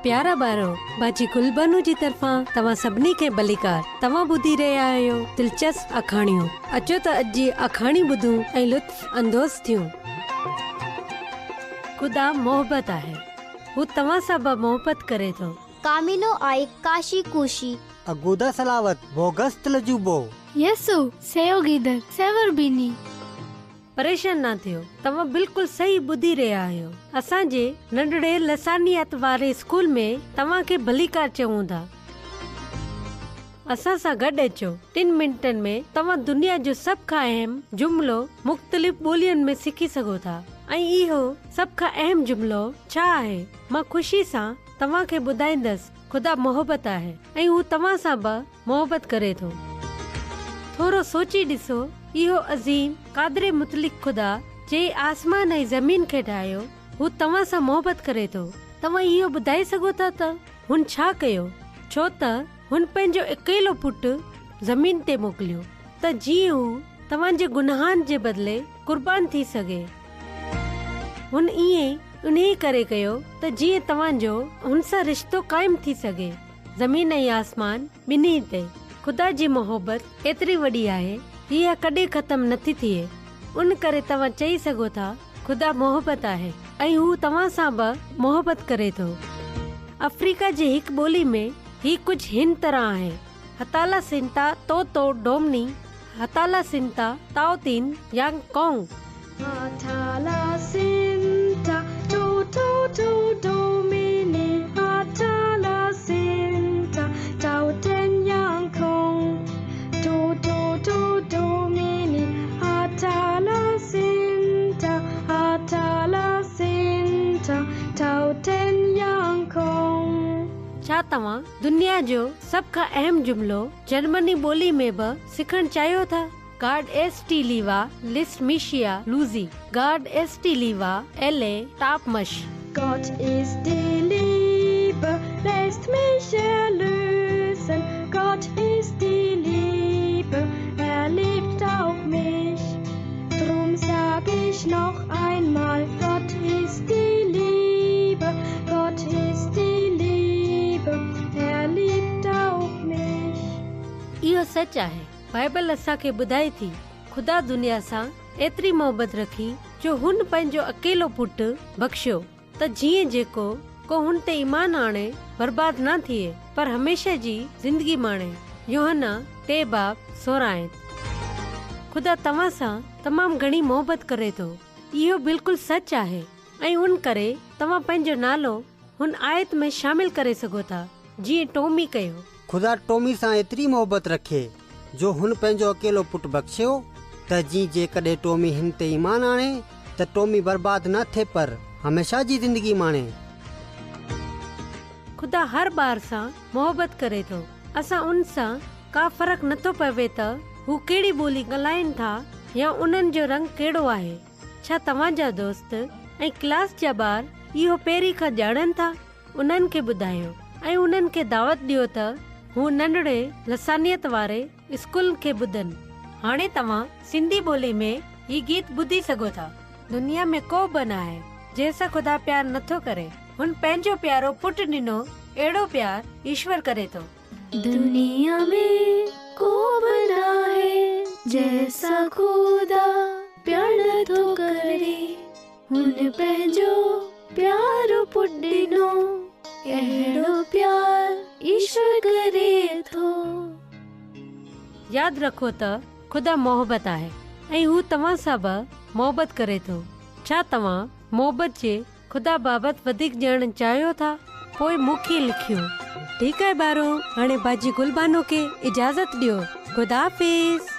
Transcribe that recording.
پيارا ٻارو، باجي گلبانو جي طرفان توهان سڀني کي ڀليڪار. توهان ٻڌي رهيا آهيو دلچسپ آکاڻيون. اچو ته اڄ جي آکاڻي ٻڌون ۽ لطف اندوز ٿيون. خدا محبت آهي. هو توهان سان به محبت ڪري ٿو. ڪاميلو آئي ڪاشي ڪوشي. اگودا سلاوت بوگست لجوبو. يسوع سيو گيدر سيور بيني. پريشان نه ٿيو، توهان بلڪل صحيح ٻڌي رهيا آهيو. اسان جي ننڍڙي لسانيات واري اسڪول ۾ توهان کي ڀليڪار چئون ٿا. اسان سان گڏ اچو، ٽن منٽن ۾ توهان دنيا جو سڀ کان اهم جملو مختلف ٻولين ۾ سکي سگهو ٿا. ۽ اهو سڀ کان اهم جملو ڇا آهي؟ مان خوشي سان توهان کي ٻڌائيندس، خدا محبت آهي ۽ هو توهان سان به محبت ڪري ٿو. ٿورو سوچي ڏسو، اهو عظيم، قادر مطلق خدا، جنهن آسمان ۽ زمين کي ٺاهيو، هو توهان سان محبت ڪري ٿو. توهان اهو ٻڌائي سگهو ٿا ته هن ڇا ڪيو؟ ڇو ته هن پنهنجو اڪيلو پٽ زمين تي موڪليو ته جيئن هو توهان جي گناهن جي بدلي قربان ٿي سگهي. هن ائين انهيء ڪري ڪيو ته جيئن توهان جو هن سان رشتو قائم ٿي سگهي. زمين ۽ آسمان ٻنهي تي خدا جي محبت ايتري وڏي آهي، اها ڪڏهن ختم نٿي ٿئي. ان ڪري توهان چئي سگهو ٿا، خدا محبت آهي ۽ هو توهان سان به محبت ڪري ٿو. آفريڪا جي هڪ ٻولي ۾ هي ڪجهه هن طرح آهي، هتالا سنتا تو تو ڊومني، هتالا سنتا تائو تين يانگ ڪونگ. هتالا سنتا تو تو تو ڊومني، هتالا سنتا تائو تين يانگ ڪونگ، تو تو تو ڊومني، هتالا سنتا، هتالا سنتا تائو تين يانگ ڪونگ. ڇا توهان دنيا جو سڀ کان اهم جملو جرمني ٻولي ۾ به سکڻ چاهيو ٿا؟ گاڊ ايس ٽي ليوا لسٽ ميشيا لوزي گاڊ ايس ٽي ليوا ايل اي ٽاپ مش. Gott ist die Liebe, lässt mich erlösen. Gott ist die Liebe, er liebt auch mich. Drum sag ich noch einmal, Gott ist die Liebe, Gott ist die Liebe, er liebt auch mich. اهو سچ آهي. Bible اسان کي ٻڌائي ٿي، خدا دنيا سان ايتري محبت رکي جو هن پنهنجو اڪيلو پٽ بخشيو ته جيئن جيڪو ڪو هن تي ايمان آڻي برباد نه ٿئي پر هميشه جي زندگي ماڻي. يوحنا ٽي باب 16 آيت. خدا توهان سان تمام گهڻي محبت ڪري ٿو. اهو بلڪل سچ آهي ۽ ان ڪري توهان پنهنجو نالو هن آيت ۾ شامل ڪري سگهو ٿا، جيئن ٽومي ڪيو. خدا ٽومي سان ايتري محبت رکي جو هن پنهنجو اڪيلو پٽ بخشيو ته جيئن جيڪڏهن ٽومي هن تي ايمان آڻي ته ٽومي برباد نه ٿئي پر هميشه جي زندگي ماڻي. خدا هر ٻار سان محبت ڪري ٿو. اسان ان سان ڪا فرق نٿو پوي ته هو ڪهڙي ٻولي ڳالهائين ٿا يا انهن جو رنگ ڪهڙو آهي. ڇا توهان جا دوست ۽ ڪلاس جا ٻار اهو پهرين کان ڄاڻن ٿا؟ انهن کي ٻڌايو ۽ انهن کي دعوت ڏيو ته هو ننڍڙي لسانيات واري اسڪول کي ٻڌن. هاڻي توهان سنڌي ٻولي ۾ هي گيت ٻڌي سگهو ٿا. دنيا ۾ ڪو به ناهي جنهن سان خدا پيار نٿو ڪري. هن پنهنجو پيارو پٽ ڏنو اهڙو پيار ايشور ڪري ٿو. دنيا ۾ ڪو به ناهي جنهن سان خدا پيار نٿو ڪري. هن پنهنجو پيارو پٽ ڏنو اهڙو پيار ايشور ڪري ٿو. ياد رکو ته خدا محبت آهي ۽ هو توهان سان به محبت ڪري ٿو. ڇا توهان محبت جي خدا بابت وڌيڪ ڄاڻڻ چاهيو ٿا؟ پوء مون کي لکيو. ٺيڪ آهي ٻارو، هاڻي باجي گل بانو کي اجازت ڏيو. خدا حافظ.